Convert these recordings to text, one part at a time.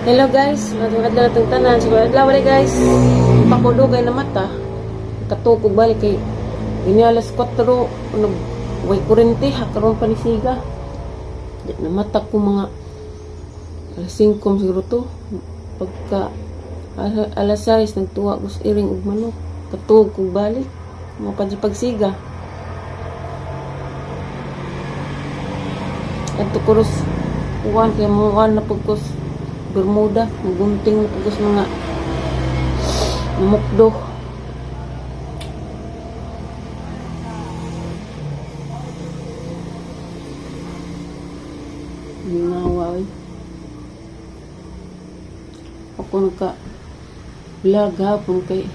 Hello guys, matungad na itong tanan. So, adlaw ulit, guys. Pakudugay na mata. Katukog balik kay ini alas 4, ano, way kurente ha karon pa ni siga. Di na mata ko mga alas 5 siguro to. Pagka alas 6 nagtuwa ko sa iring og manok. Katug kog balik. Mga pa pagsiga. Adto ko ros kuan kay mo na pagkos Bermuda, nagunting na pagkos mga mukdo. Lingawa oy. Ako nagka vlog hapon kay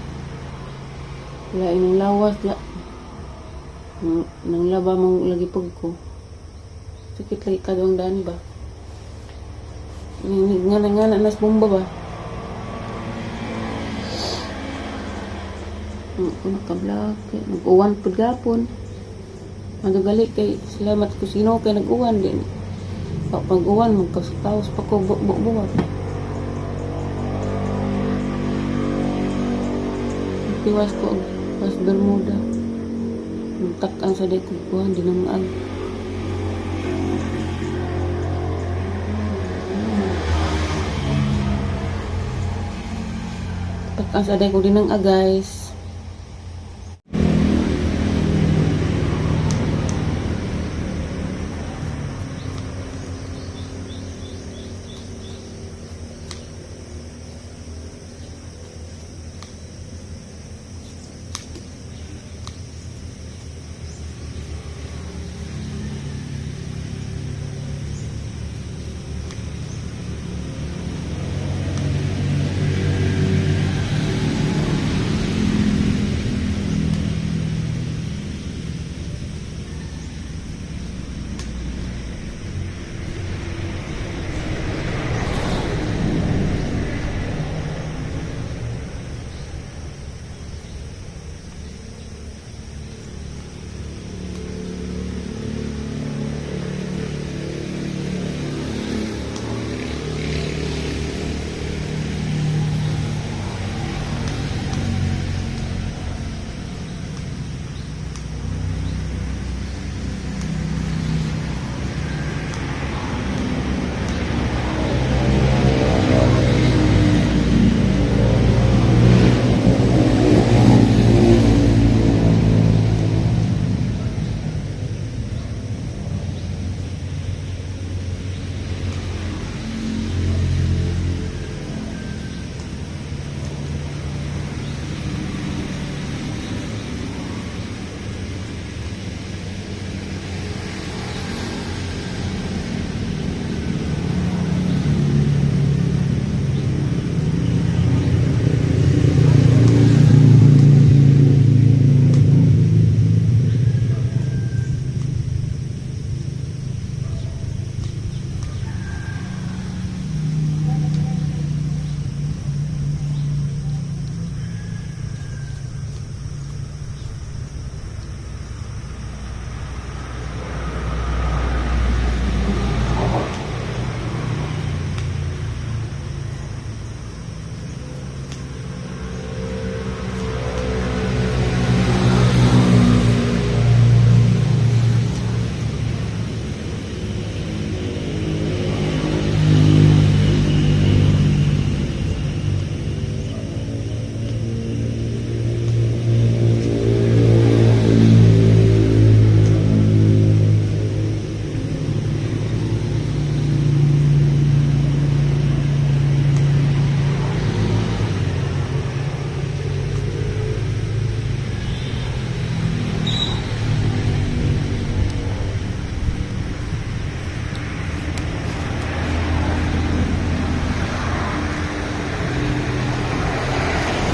wala inong lawas la nang laba mong lagi pag ko. Sakit lagi kadong daan ba? Nga nga nas bomba ba? Ako naka-vlog kay nag-uwan pud gapon. Magagali kay salamat ko sino kay nag-uwan din. Pag pag-uwan magkaos pa ko buwat. Tiwas ko og pas Bermuda. Nagtak-an sa day ko kuhan di nang ag. Tak-an sa day ko din ang guys.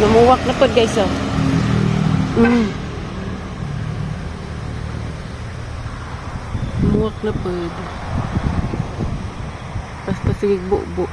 Namuwak na pod, guys, oh. Namuwak na pod. Basta sige bubo.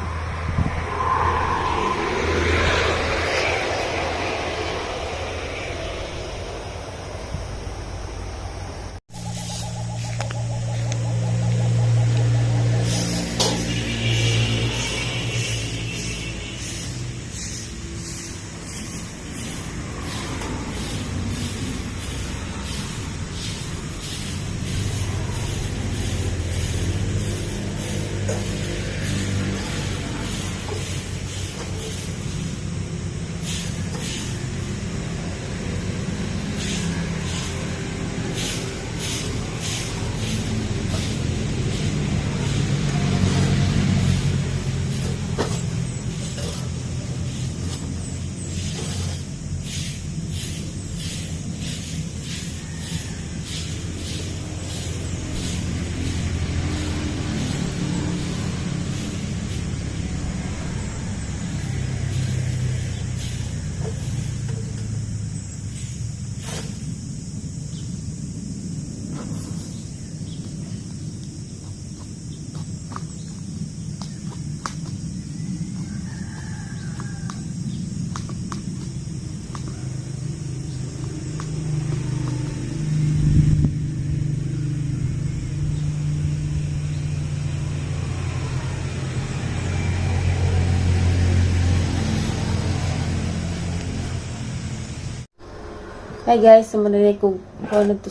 Hi guys, sumanay ko kuha to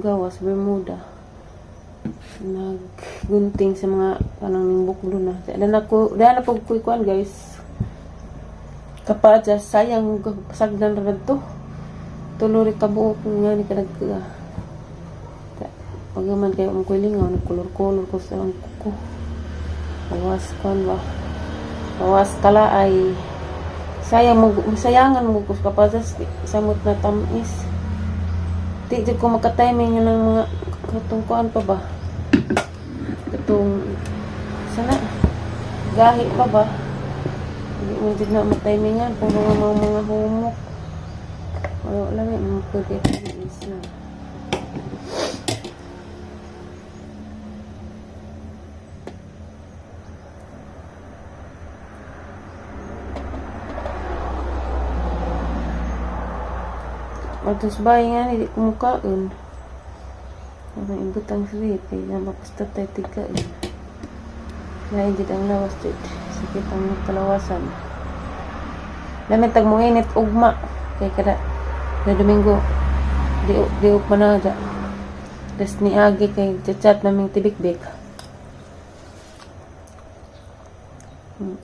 gawas Bermuda. Naggunting sa mga kanang buklo na. Dala na ko, dala na po ko kuan, guys. Kapadya, sayang sagdan ra to. Tulo ri ka buok nga ni kanag. Pag man kayo ang kulingaw, nagkulor-kulor ko sa ang kuko. Bawas kuan ba? Bawas kala ay sayang mo, sayangan mo ko kapadas samot na tamis. Di jud ko maka-timing ng mga katong kuan pa ba? Katong sana gahi pa ba? Hindi mo jud na matimingan puro mga humok. Wala lang eh, mga pwede is na. Atos bahay nga, hindi ko mukaon. Parang ibutang sweet, kaya na mapusta tayo tigkaon. Lain dito ang lawas dito. Sakit ang kalawasan. Lamin tag mo init ugma. Kay kada na Domingo, di di pa na da. Tas ni Agi kay chat naming tibik-bik.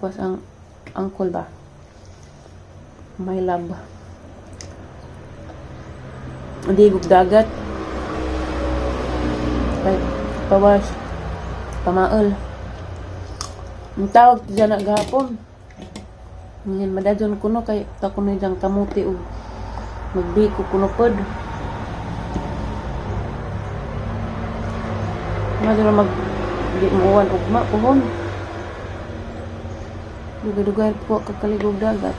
Kuwas ang angkol ba? My love. Ligog dagat. Kay pawas. Pamaol. Ang tawag dyan na gahapon. Ngayon, madadyon kuno kay ta kuno diyang kamuti og magbiko kuno pod. Madyo mag di muwan ugma puhon. Dugay-dugay po kakaligog dagat.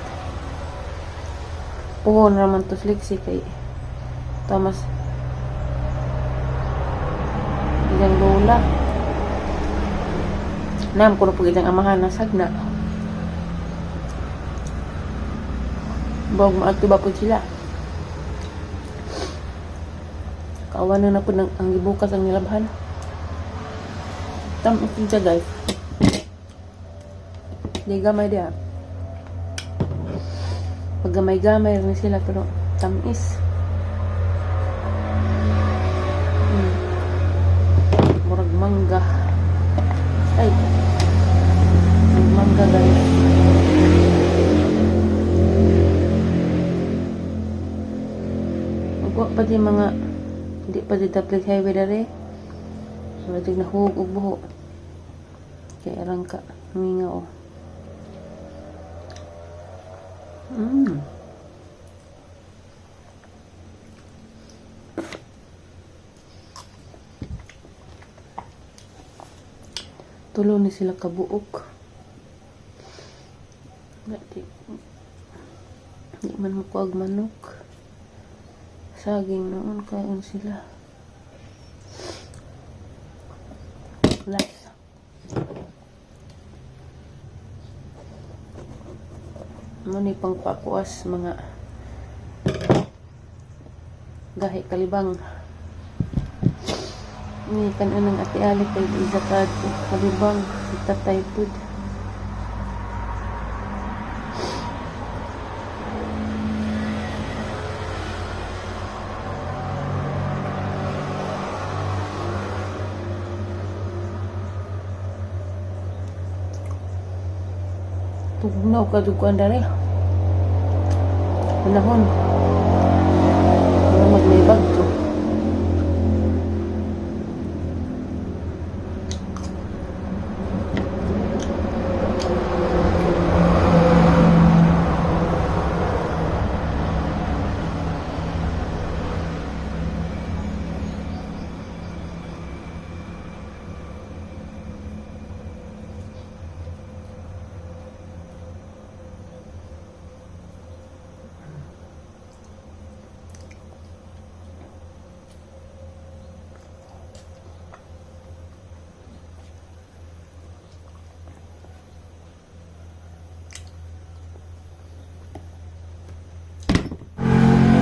Puhon raman to sliksi kay tamas ilang lola. Nam kuno pag ilang amahan na sagna. Bog maadto ba po sila. Kawan na na po ng, ang gibukas ang nilabhan. Tam siya, guys. Di gamay diya. Pag gamay-gamay rin sila pero tamis. Murag mangga. Ay. Murag mangga, guys. Ug wa pa di mga di pa di public highway dere. Wala di nahug og buho. Kay arang ka mingaw oh. Tulo ni sila kabuok. Di, di man mo kuag manok. Saging noon kaon sila. Last. Mo ni pang pakuas mga gahi kalibang. Ni kananang ate Ali kay izakad kalibang si tatay pud. Tugnaw ka duguan dere. Panahon. Wala magmay bagyo.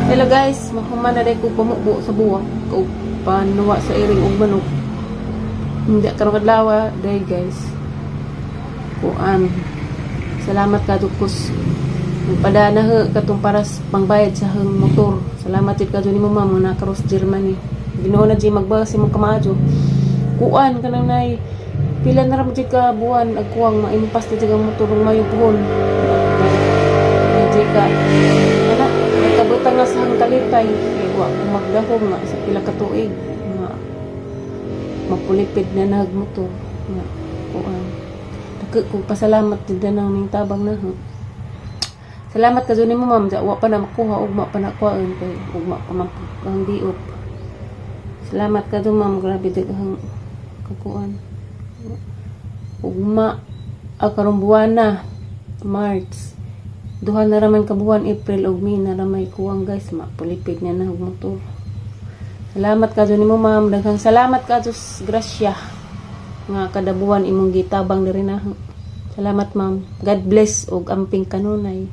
Hello guys, mahuman na rin ko pamubo sa buwak o panuwa sa iring og manok. Hindi karon adlaw day, guys. Kuan. Salamat kadto kus Nagpadana he katong para sa pangbayad sa hang motor. Salamat jud kadto nimo, ma'am, nga nakaros Germany. Ginoo na jud magbawas imong kamaadyo. Kuan kanang nay pila na ra mo jud ka buwan agkuwang maimpas na jud ang motor ug mayo puhon. Di ka ana nagkabutang na sa hang kalipay kay wa ko magdahom nga sa pila ka tuig nga mapulipid na nag motor nga kuan. Dako kog pasalamat jud na ning tabang na ho. Salamat ka nimo, ma'am, wa pa na makuha, ugma pa na kuhaan kay ugma pa man ang diop. Salamat ka ma'am, grabe daghang kakuan. Ugma ah, karong buwan na March. Duha na raman ka buwan, April ug May na ramay kuwang, guys, mapulipid na na og motor. Salamat ka nimo, ma'am, daghang salamat ka grasya nga kada buwan imong gitabang diri na. Salamat, ma'am. God bless ug amping kanunay.